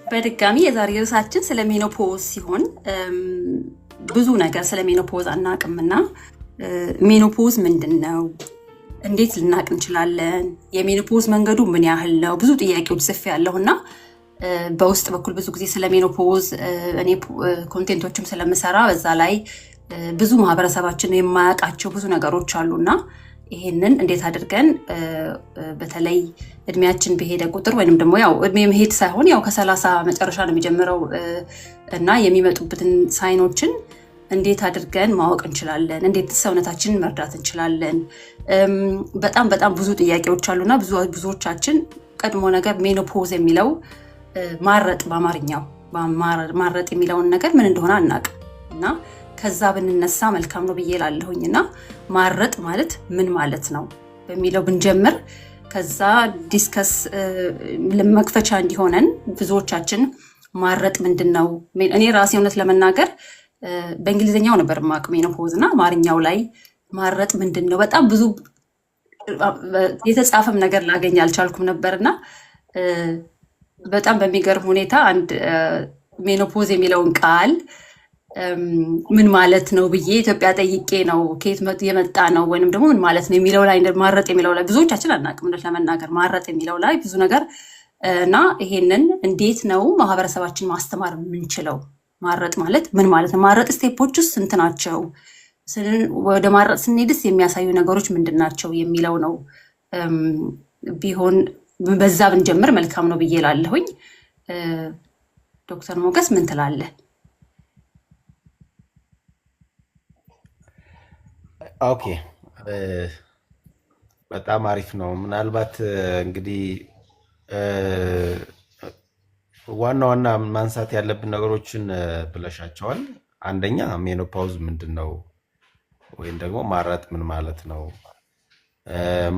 በድጋሚ የዛሬ ርዕሳችን ስለ menopause ሲሆን ብዙ ነገር ስለ menopause አናውቅምና menopause ምንድን ነው? እንዴት ልናቅ እንችላለን? የ menopause መንገዱ ምን ያህል ነው? ብዙ ጥያቄዎች ጽፌያለሁና በውስጥ በኩል ብዙ ጊዜ ስለ menopause እኔ content ኦችም ስለምሰራ በዛ ላይ ብዙ ማህበረሰባችን የማያውቃቸው ብዙ ነገሮች አሉና ይሄንን እንዴት አድርገን በተለይ እድሜያችን በሄደ ቁጥር ወይንም ደግሞ ያው እድሜ መሄድ ሳይሆን ያው ከ30 መጨረሻ ነው የሚጀምረው እና የሚመጡበትን sign ኦችን እንዴት አድርገን ማወቅ እንችላለን? እንዴት ሰውነታችንን መርዳት እንችላለን? በጣም በጣም ብዙ ጥያቄዎች አሉና ብዙዎቻችን ቀድሞ ነገር menopause የሚለው ማረጥ፣ በአማርኛው ማረጥ የሚለውን ነገር ምን እንደሆነ አናውቅም እና ከዛ ብንነሳ መልካም ነው ብዬ እላለሁኝ። እና ማረጥ ማለት ምን ማለት ነው በሚለው ብንጀምር ከዛ discuss መክፈቻ እንዲሆነን። ብዙዎቻችን ማረጥ ምንድን ነው? እኔ ራሴ እውነት ለመናገር በእንግሊዝኛው ነበር የማውቅ menopause እና አማርኛው ላይ ማረጥ ምንድን ነው በጣም ብዙ የተጻፈም ነገር ላገኝ አልቻልኩም ነበር። እና በጣም በሚገርም ሁኔታ አንድ menopause የሚለውን ቃል ምን ማለት ነው ብዬ ኢትዮጵያ ጠይቄ ነው፣ ከየት የመጣ ነው ወይንም ደግሞ ምን ማለት ነው የሚለው ላይ፣ ማረጥ የሚለው ላይ ብዙዎቻችን አናውቅም። እውነት ለመናገር ማረጥ የሚለው ላይ ብዙ ነገር እና ይሄንን እንዴት ነው ማህበረሰባችን ማስተማር የምንችለው? ማረጥ ማለት ምን ማለት ነው? ማረጥ step ኦች ውስጥ ስንት ናቸው? ወደ ማረጥ ስንሄድስ የሚያሳዩ ነገሮች ምንድን ናቸው የሚለው ነው ቢሆን በዛ ብንጀምር መልካም ነው ብዬ እላለሁኝ። ዶክተር ሞገስ ምን ትላለህ? Okay፣ በጣም አሪፍ ነው። ምናልባት እንግዲህ ዋና ዋና ማንሳት ያለብን ነገሮችን ብለሻቸዋል። አንደኛ menopause ምንድን ነው ወይም ደግሞ ማረጥ ምን ማለት ነው?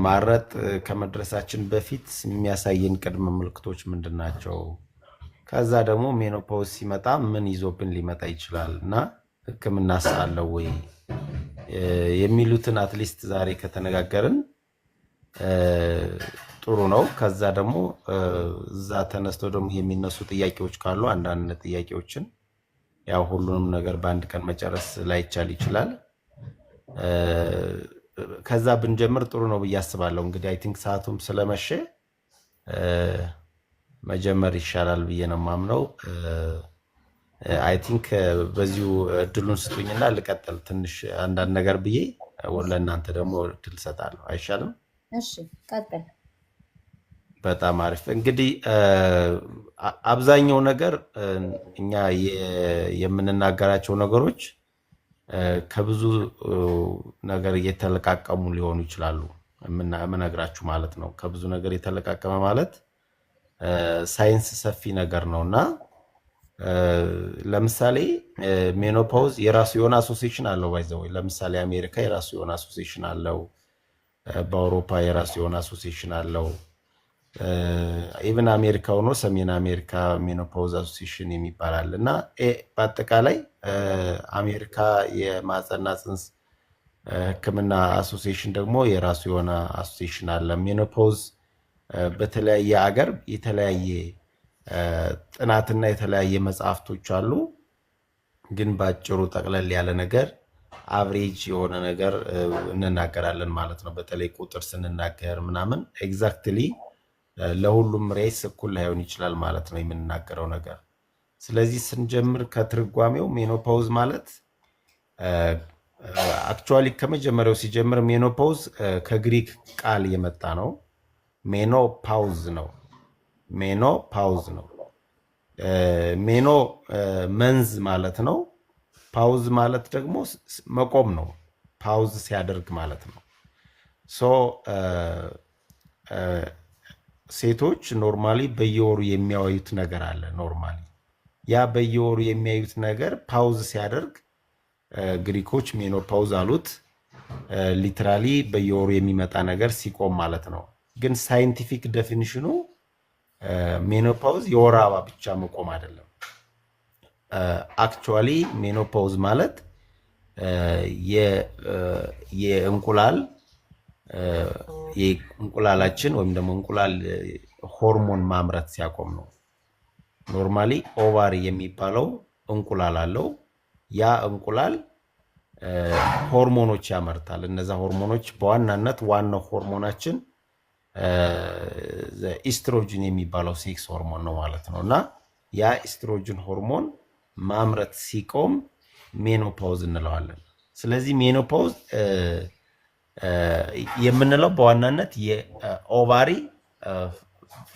ማረጥ ከመድረሳችን በፊት የሚያሳየን ቅድመ ምልክቶች ምንድን ናቸው? ከዛ ደግሞ menopause ሲመጣ ምን ይዞብን ሊመጣ ይችላል እና ሕክምናስ አለው ወይ የሚሉትን at least ዛሬ ከተነጋገርን ጥሩ ነው። ከዛ ደግሞ እዛ ተነስተው ደግሞ የሚነሱ ጥያቄዎች ካሉ አንዳንድ ጥያቄዎችን፣ ያው ሁሉንም ነገር በአንድ ቀን መጨረስ ላይቻል ይችላል። ከዛ ብንጀምር ጥሩ ነው ብዬ አስባለሁ። እንግዲህ I think ሰዓቱም ስለመሸ መጀመር ይሻላል ብዬ ነው የማምነው። I think በዚሁ እድሉን ስጡኝና ልቀጥል ትንሽ አንዳንድ ነገር ብዬ ለእናንተ ደግሞ እድል እሰጣለሁ። አይሻልም? እሺ፣ ቀጥል። በጣም አሪፍ። እንግዲህ አብዛኛው ነገር እኛ የምንናገራቸው ነገሮች ከብዙ ነገር እየተለቃቀሙ ሊሆኑ ይችላሉ። የምነግራችሁ ማለት ነው። ከብዙ ነገር የተለቃቀመ ማለት ሳይንስ ሰፊ ነገር ነው እና ለምሳሌ menopause የራሱ የሆነ association አለው። By the way፣ ለምሳሌ አሜሪካ የራሱ የሆነ association አለው። በአውሮፓ የራሱ የሆነ association አለው። Even አሜሪካ ሆኖ ሰሜን አሜሪካ menopause association የሚባል አለ እና በአጠቃላይ አሜሪካ የማህፀንና ጽንስ ሕክምና association ደግሞ የራሱ የሆነ association አለ። Menopause በተለያየ አገር የተለያየ ጥናትና የተለያየ መጽሐፍቶች አሉ። ግን በአጭሩ ጠቅለል ያለ ነገር average የሆነ ነገር እንናገራለን ማለት ነው። በተለይ ቁጥር ስንናገር ምናምን exactly ለሁሉም race እኩል ላይሆን ይችላል ማለት ነው የምንናገረው ነገር። ስለዚህ ስንጀምር ከትርጓሜው menopause ማለት actually ከመጀመሪያው ሲጀምር menopause ከግሪክ ቃል የመጣ ነው። Meno pause ነው። Meno pause ነው። Meno month ማለት ነው። Pause ማለት ደግሞ መቆም ነው። Pause ሲያደርግ ማለት ነው። So ሴቶች normally በየወሩ የሚያዩት ነገር አለ። Normally ያ በየወሩ የሚያዩት ነገር pause ሲያደርግ ግሪኮች menopause አሉት። Literally በየወሩ የሚመጣ ነገር ሲቆም ማለት ነው። ግን scientific definition ኑ menopause የወር አበባ ብቻ መቆም አይደለም። Actually menopause ማለት የእንቁላል የእንቁላላችን ወይም ደግሞ እንቁላል ሆርሞን ማምረት ሲያቆም ነው። Normally ovary የሚባለው እንቁላል አለው። ያ እንቁላል ሆርሞኖች ያመርታል። እነዛ ሆርሞኖች በዋናነት ዋናው ሆርሞናችን ኢስትሮጅን የሚባለው sex hormone ነው ማለት ነው። እና ያ ኢስትሮጅን ሆርሞን ማምረት ሲቆም menopause እንለዋለን። ስለዚህ menopause የምንለው በዋናነት የ ovary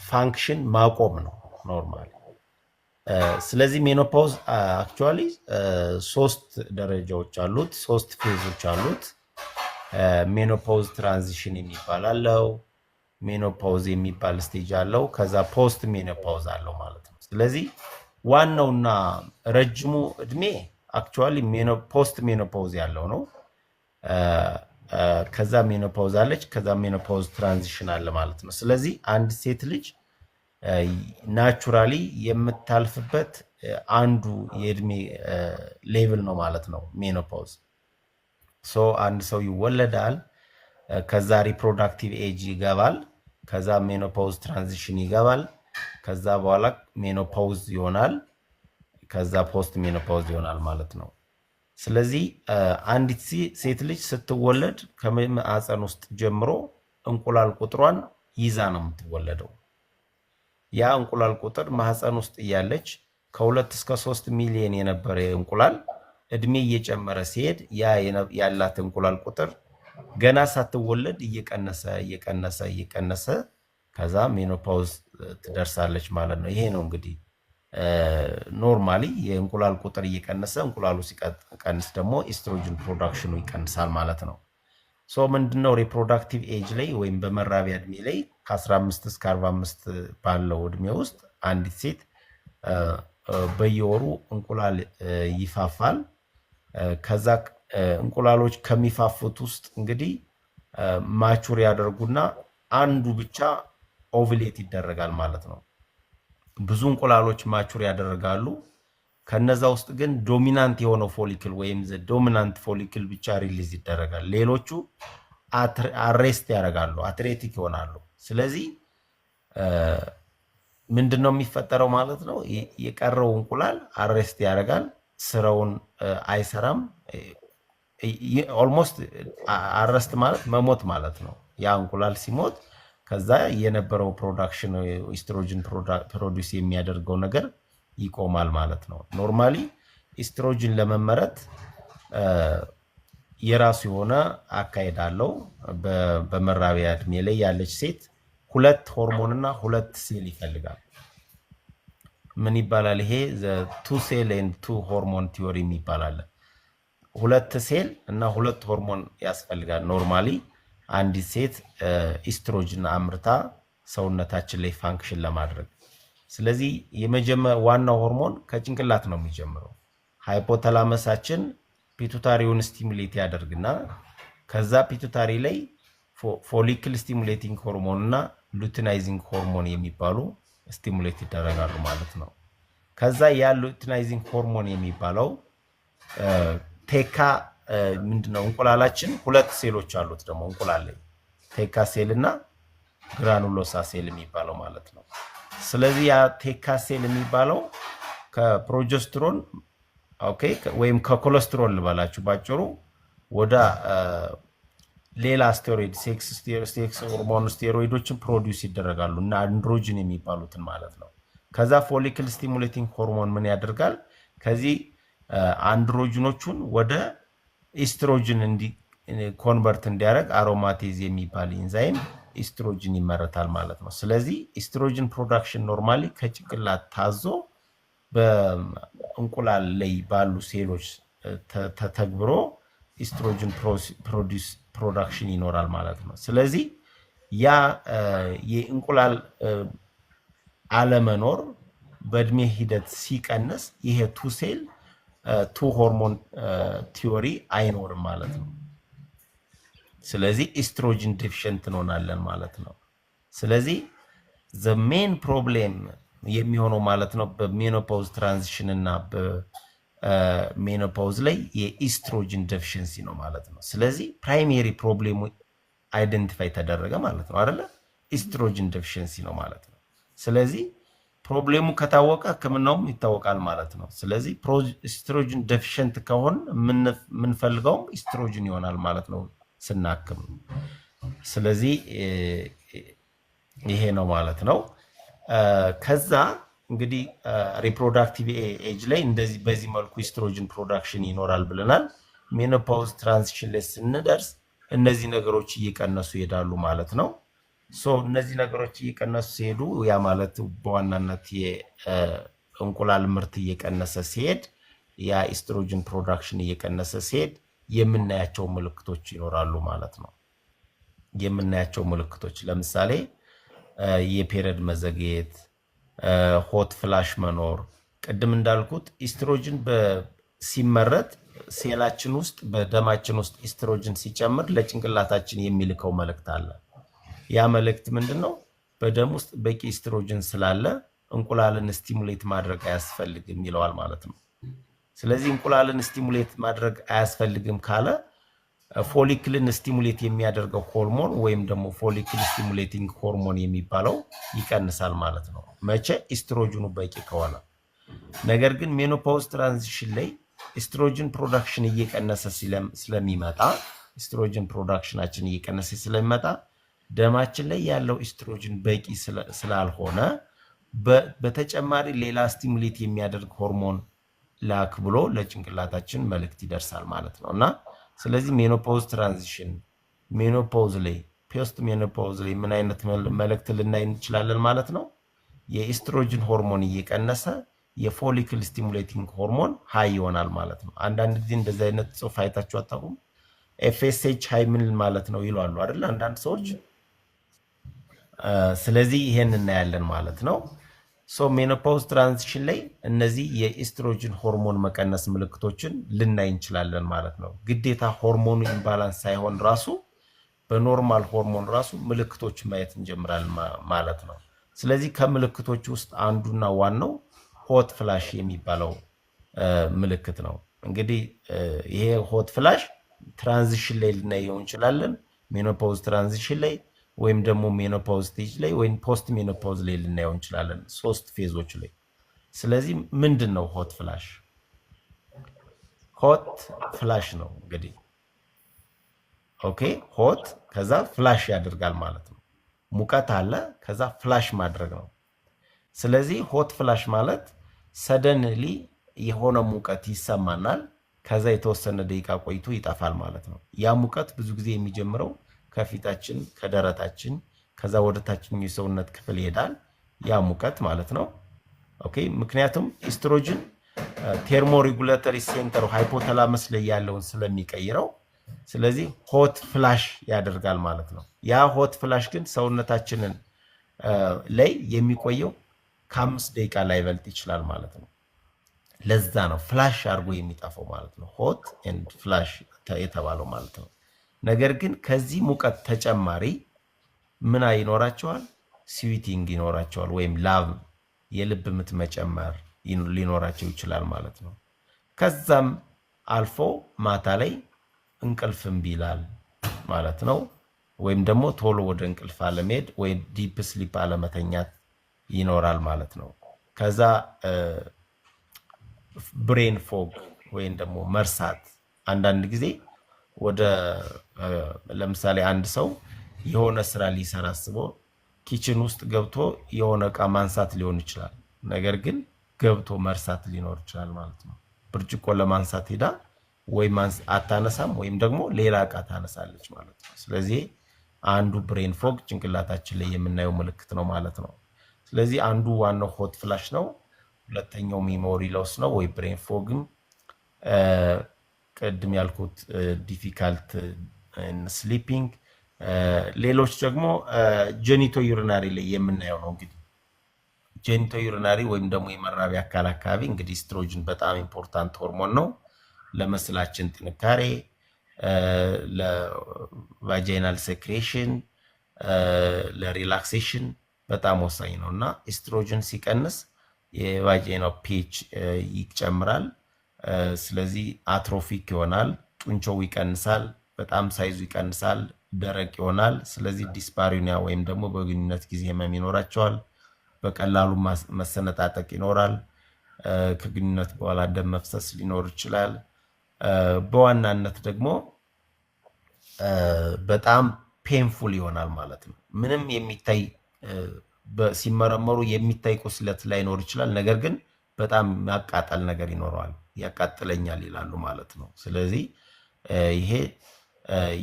function ማቆም ነው normally። ስለዚህ menopause actually ሶስት ደረጃዎች አሉት፣ ሶስት phase ኦች አሉት። Menopause transition የሚባል አለው፣ menopause የሚባል stage አለው፣ ከዛ post menopause አለው ማለት ነው። ስለዚህ ዋናውና ረጅሙ እድሜ actually post menopause ያለው ነው። ከዛ menopause አለች፣ ከዛ menopause transition አለ ማለት ነው። ስለዚህ አንድ ሴት ልጅ naturally የምታልፍበት አንዱ የእድሜ level ነው ማለት ነው menopause። So አንድ ሰው ይወለዳል፣ ከዛ reproductive age ይገባል፣ ከዛ menopause transition ይገባል፣ ከዛ በኋላ menopause ይሆናል፣ ከዛ post menopause ይሆናል ማለት ነው። ስለዚህ አንዲት ሴት ልጅ ስትወለድ ከማህፀን ውስጥ ጀምሮ እንቁላል ቁጥሯን ይዛ ነው የምትወለደው። ያ እንቁላል ቁጥር ማህፀን ውስጥ እያለች ከ2 እስከ 3 ሚሊዮን የነበረ እንቁላል እድሜ እየጨመረ ሲሄድ ያ ያላት እንቁላል ቁጥር ገና ሳትወለድ እየቀነሰ እየቀነሰ እየቀነሰ ከዛ menopause ትደርሳለች ማለት ነው። ይሄ ነው እንግዲህ normally የእንቁላል ቁጥር እየቀነሰ፣ እንቁላሉ ሲቀንስ ደግሞ estrogen production ኑ ይቀንሳል ማለት ነው። So ምንድነው reproductive age ላይ ወይም በመራቢያ እድሜ ላይ ከ15 እስከ 45 ባለው እድሜ ውስጥ አንዲት ሴት በየወሩ እንቁላል ይፋፋል። ከዛ እንቁላሎች ከሚፋፉት ውስጥ እንግዲህ mature ያደርጉና አንዱ ብቻ ovulate ይደረጋል ማለት ነው። ብዙ እንቁላሎች mature ያደርጋሉ። ከነዛ ውስጥ ግን dominant የሆነው follicle ወይም dominant follicle ብቻ release ይደረጋል። ሌሎቹ arrest ያደርጋሉ፣ atretic ይሆናሉ። ስለዚህ ምንድን ነው የሚፈጠረው ማለት ነው? የቀረው እንቁላል arrest ያደርጋል፣ ስራውን አይሰራም። Almost arrest ማለት መሞት ማለት ነው። ያ እንቁላል ሲሞት ከዛ የነበረው production estrogen produce የሚያደርገው ነገር ይቆማል ማለት ነው። Normally estrogen ለመመረት የራሱ የሆነ አካሄድ አለው። በመራቢያ እድሜ ላይ ያለች ሴት ሁለት ሆርሞን እና ሁለት ሴል ይፈልጋል። ምን ይባላል ይሄ? Two cell and two hormone theory የሚባል አለ። ሁለት ሴል እና ሁለት ሆርሞን ያስፈልጋል። Normally አንዲት ሴት ኢስትሮጅን አምርታ ሰውነታችን ላይ function ለማድረግ። ስለዚህ ዋናው ሆርሞን ከጭንቅላት ነው የሚጀምረው። Hypothalamus ኣችን pituitary ውን stimulate ያደርግና ከዛ pituitary ላይ follicle stimulating hormone እና luteinizing hormone የሚባሉ stimulate ይደረጋሉ ማለት ነው። ከዛ ያ luteinizing hormone የሚባለው theca ምንድነው? እንቁላላችን ሁለት ሴሎች አሉት ደግሞ እንቁላል ላይ theca cell እና granulosa cell የሚባለው ማለት ነው። ስለዚህ ያ theca cell የሚባለው ከ progesterone okay ወይም ከኮለስትሮል ልበላችሁ ባጭሩ ወደ ሌላ steroid sex hormone steroid ኦችን produce ይደረጋሉ እና androgen የሚባሉትን ማለት ነው። ከዛ follicle stimulating hormone ምን ያደርጋል? ከዚህ androgen ኦቹን ወደ ኢስትሮጅን convert እንዲያደርግ aromatase የሚባል enzyme estrogen ይመረታል ማለት ነው። ስለዚህ estrogen production normally ከጭንቅላት ታዞ በእንቁላል ላይ ባሉ ሴሎች ተተግብሮ estrogen produce production ይኖራል ማለት ነው። ስለዚህ ያ የእንቁላል አለመኖር በእድሜ ሂደት ሲቀንስ ይሄ two cell two hormone theory አይኖርም ማለት ነው። ስለዚህ estrogen deficient እንሆናለን ማለት ነው። ስለዚህ the main problem የሚሆነው ማለት ነው በ menopause transition እና በ menopause ላይ የ estrogen deficiency ነው ማለት ነው። ስለዚህ primary problem ኡ identify ተደረገ ማለት ነው አይደለ? Estrogen deficiency ነው ማለት ነው። ስለዚህ Problem ኡ ከታወቀ ሕክምናውም ይታወቃል ማለት ነው። ስለዚህ estrogen deficient ከሆን የምንፈልገውም ኢስትሮጅን ይሆናል ማለት ነው ስናክም። ስለዚህ ይሄ ነው ማለት ነው። ከዛ እንግዲህ reproductive age ላይ እንደዚህ በዚህ መልኩ estrogen production ይኖራል ብለናል። Menopause transition ላይ ስንደርስ እነዚህ ነገሮች እየቀነሱ ይሄዳሉ ማለት ነው። So እነዚህ ነገሮች እየቀነሱ ሲሄዱ፣ ያ ማለት በዋናነት የእንቁላል ምርት እየቀነሰ ሲሄድ፣ ያ estrogen production እየቀነሰ ሲሄድ የምናያቸው ምልክቶች ይኖራሉ ማለት ነው። የምናያቸው ምልክቶች ለምሳሌ የ period መዘግየት፣ hot flash መኖር። ቅድም እንዳልኩት ኢስትሮጅን ሲመረት ሴላችን ውስጥ፣ በደማችን ውስጥ ኢስትሮጅን ሲጨምር ለጭንቅላታችን የሚልከው መልእክት አለ። ያ መልእክት ምንድን ነው? በደም ውስጥ በቂ ኢስትሮጅን ስላለ እንቁላልን stimulate ማድረግ አያስፈልግም ይለዋል ማለት ነው። ስለዚህ እንቁላልን stimulate ማድረግ አያስፈልግም ካለ follicle ን stimulate የሚያደርገው ሆርሞን ወይም ደግሞ follicle stimulating hormone የሚባለው ይቀንሳል ማለት ነው። መቼ? ኢስትሮጅኑ በቂ ከሆነ። ነገር ግን menopause transition ላይ estrogen production እየቀነሰ ስለሚመጣ፣ estrogen production ኣችን እየቀነሰ ስለሚመጣ፣ ደማችን ላይ ያለው ኢስትሮጅን በቂ ስላልሆነ በተጨማሪ ሌላ stimulate የሚያደርግ ሆርሞን ላክ ብሎ ለጭንቅላታችን መልእክት ይደርሳል ማለት ነው። እና ስለዚህ menopause transition፣ menopause ላይ፣ post menopause ላይ ምን አይነት መልእክት ልናይ እንችላለን ማለት ነው? የኢስትሮጅን ሆርሞን እየቀነሰ የ follicle stimulating hormone high ይሆናል ማለት ነው። አንዳንድ ጊዜ እንደዚህ አይነት ጽሑፍ አይታችሁ አታውቁም? FSH high ምን ማለት ነው ይላሉ አይደል? አንዳንድ ሰዎች። ስለዚህ ይሄን እናያለን ማለት ነው። So menopause transition ላይ እነዚህ የኢስትሮጅን ሆርሞን መቀነስ ምልክቶችን ልናይ እንችላለን ማለት ነው። ግዴታ ሆርሞኑ imbalance ሳይሆን ራሱ በ normal ሆርሞን ራሱ ምልክቶች ማየት እንጀምራለን ማለት ነው። ስለዚህ ከምልክቶች ውስጥ አንዱና ዋናው hot flash የሚባለው ምልክት ነው። እንግዲህ ይሄ hot flash transition ላይ ልናየው እንችላለን። Menopause transition ላይ ወይም ደግሞ menopause stage ላይ ወይም post menopause ላይ ልናየው እንችላለን። ሶስት phase ኦች ላይ። ስለዚህ ምንድን ነው hot flash? Hot flash ነው እንግዲህ፣ okay፣ hot ከዛ flash ያደርጋል ማለት ነው። ሙቀት አለ፣ ከዛ flash ማድረግ ነው። ስለዚህ hot flash ማለት suddenly የሆነ ሙቀት ይሰማናል። ከዛ የተወሰነ ደቂቃ ቆይቶ ይጠፋል ማለት ነው። ያ ሙቀት ብዙ ጊዜ የሚጀምረው ከፊታችን፣ ከደረታችን፣ ከዛ ወደ ታችኛው የሰውነት ክፍል ይሄዳል። ያ ሙቀት ማለት ነው። Okay፣ ምክንያቱም estrogen thermoregulatory center ኡ hypothalamus ላይ ያለውን ስለሚቀይረው፣ ስለዚህ hot flash ያደርጋል ማለት ነው። ያ hot flash ግን ሰውነታችንን ላይ የሚቆየው ከ5 ደቂቃ ላይበልጥ ይችላል ማለት ነው። ለዛ ነው flash አድርጎ የሚጠፋው ማለት ነው። Hot and flash የተባለው ማለት ነው። ነገር ግን ከዚህ ሙቀት ተጨማሪ ምን ይኖራቸዋል? Sweating ይኖራቸዋል፣ ወይም ላብ፣ የልብ ምት መጨመር ሊኖራቸው ይችላል ማለት ነው። ከዛም አልፎ ማታ ላይ እንቅልፍ እምቢ ይላል ማለት ነው። ወይም ደግሞ ቶሎ ወደ እንቅልፍ አለመሄድ ወይም deep sleep አለመተኛት ይኖራል ማለት ነው። ከዛ brain fog ወይም ደግሞ መርሳት። አንዳንድ ጊዜ ወደ ለምሳሌ አንድ ሰው የሆነ ስራ ሊሰራ አስቦ kitchen ውስጥ ገብቶ የሆነ እቃ ማንሳት ሊሆን ይችላል። ነገር ግን ገብቶ መርሳት ሊኖር ይችላል ማለት ነው። ብርጭቆ ለማንሳት ሄዳ ወይ አታነሳም ወይም ደግሞ ሌላ እቃ ታነሳለች ማለት ነው። ስለዚህ አንዱ brain fog ጭንቅላታችን ላይ የምናየው ምልክት ነው ማለት ነው። ስለዚህ አንዱ ዋናው hot flash ነው። ሁለተኛው memory loss ነው ወይ brain fog ም፣ ቅድም ያልኩት difficult sleeping፣ ሌሎች ደግሞ genitourinary ላይ የምናየው ነው። እንግዲህ genitourinary ወይም ደግሞ የመራቢያ አካል አካባቢ እንግዲህ ኢስትሮጅን በጣም important ሆርሞን ነው ለ muscle ኣችን ጥንካሬ፣ ለ vaginal secretion፣ ለ relaxation በጣም ወሳኝ ነው። እና ኢስትሮጅን ሲቀንስ የ vagina ው pH ይጨምራል። ስለዚህ atrophic ይሆናል፣ ጡንቻው ይቀንሳል፣ በጣም size ኡ ይቀንሳል፣ ደረቅ ይሆናል። ስለዚህ dyspareunia ወይም ደግሞ በግንኙነት ጊዜ ህመም ይኖራቸዋል። በቀላሉ መሰነጣጠቅ ይኖራል። ከግንኙነት በኋላ ደም መፍሰስ ሊኖር ይችላል። በዋናነት ደግሞ በጣም painful ይሆናል ማለት ነው። ምንም የሚታይ ሲመረመሩ የሚታይ ቁስለት ላይኖር ይችላል። ነገር ግን በጣም ማቃጠል ነገር ይኖረዋል። ያቃጥለኛል ይላሉ ማለት ነው። ስለዚህ ይሄ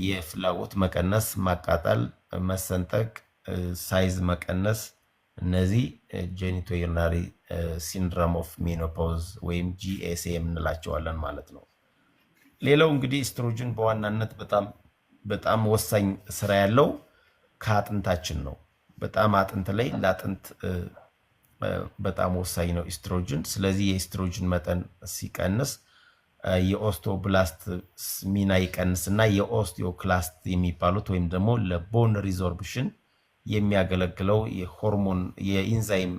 የፍላጎት መቀነስ፣ ማቃጠል፣ መሰንጠቅ፣ size መቀነስ እነዚህ genitourinary syndrome of menopause ወይም GSM እንላቸዋለን ማለት ነው። ሌላው እንግዲህ ኤስትሮጅን በዋናነት በጣም በጣም ወሳኝ ስራ ያለው ከአጥንታችን ነው። በጣም አጥንት ላይ ለአጥንት በጣም ወሳኝ ነው ኤስትሮጅን። ስለዚህ የኤስትሮጅን መጠን ሲቀንስ የ osteoblast ሚና ይቀንስ እና የ osteoclast የሚባሉት ወይም ደግሞ ለ bone resorption የሚያገለግለው የሆርሞን የኢንዛይም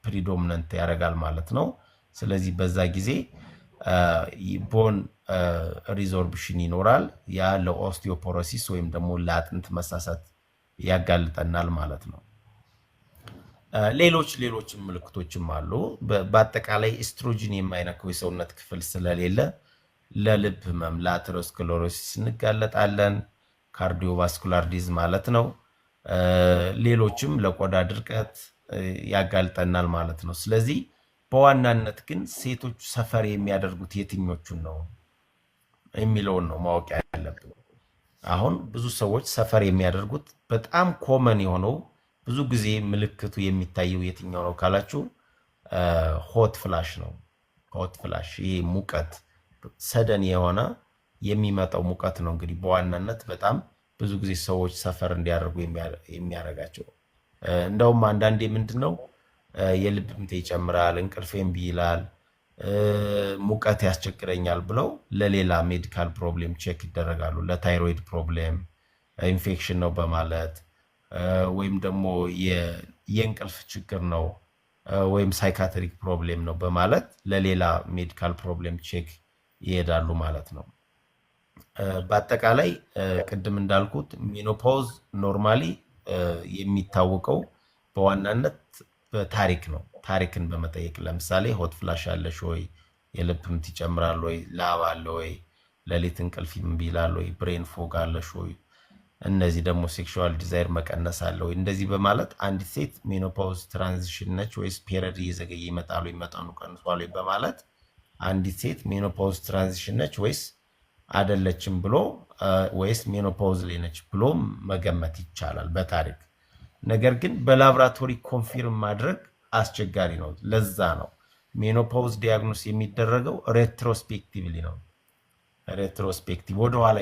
predominant ያደርጋል ማለት ነው። ስለዚህ በዛ ጊዜ bone resorption ይኖራል። ያ ለ osteoporosis ወይም ደግሞ ለአጥንት መሳሳት ያጋልጠናል ማለት ነው። ሌሎች ሌሎችም ምልክቶችም አሉ። በአጠቃላይ ኤስትሮጅን የማይነካው የሰውነት ክፍል ስለሌለ ለልብ ህመም፣ ለ atherosclerosis እንጋለጣለን። Cardiovascular disease ማለት ነው። ሌሎችም ለቆዳ ድርቀት ያጋልጠናል ማለት ነው። ስለዚህ በዋናነት ግን ሴቶች suffer የሚያደርጉት የትኞቹን ነው የሚለውን ነው ማወቅ ያለብን። አሁን ብዙ ሰዎች suffer የሚያደርጉት በጣም common የሆነው ብዙ ጊዜ ምልክቱ የሚታየው የትኛው ነው ካላችሁ hot flash ነው። Hot flash ይሄ ሙቀት sudden የሆነ የሚመጣው ሙቀት ነው። እንግዲህ በዋናነት በጣም ብዙ ጊዜ ሰዎች suffer እንዲያደርጉ የሚያደርጋቸው። እንደውም አንዳንዴ ምንድን ነው የልብ ምቴ ይጨምራል፣ እንቅልፌ እምቢ ይላል፣ ሙቀት ያስቸግረኛል ብለው ለሌላ medical problem check ይደረጋሉ። ለ thyroid problem፣ infection ነው በማለት ወይም ደግሞ የእንቅልፍ ችግር ነው ወይም psychiatric problem ነው በማለት ለሌላ medical problem check ይሄዳሉ ማለት ነው። በአጠቃላይ ቅድም እንዳልኩት menopause normally የሚታወቀው በዋናነት በታሪክ ነው። ታሪክን በመጠየቅ ለምሳሌ hot flash አለሽ ወይ፣ የልብ ምት ይጨምራል ወይ፣ ላብ አለ ወይ፣ ሌሊት እንቅልፍ እምቢ ይላል ወይ፣ brain fog አለሽ ወይ፣ እነዚህ ደግሞ sexual desire መቀነስ አለ ወይ፣ እንደዚህ በማለት አንዲት ሴት menopause transition ነች ወይስ period እየዘገየ ይመጣል ወይ፣ መጠኑ ቀንሷል ወይ በማለት አንዲት ሴት menopause transition ነች ወይስ አደለችም ብሎ ወይስ menopause ላይ ነች ብሎ መገመት ይቻላል በታሪክ። ነገር ግን በላብራቶሪ confirm ማድረግ አስቸጋሪ ነው። ለዛ ነው menopause diagnose የሚደረገው retrospectively ነው። Retrospective ወደኋላ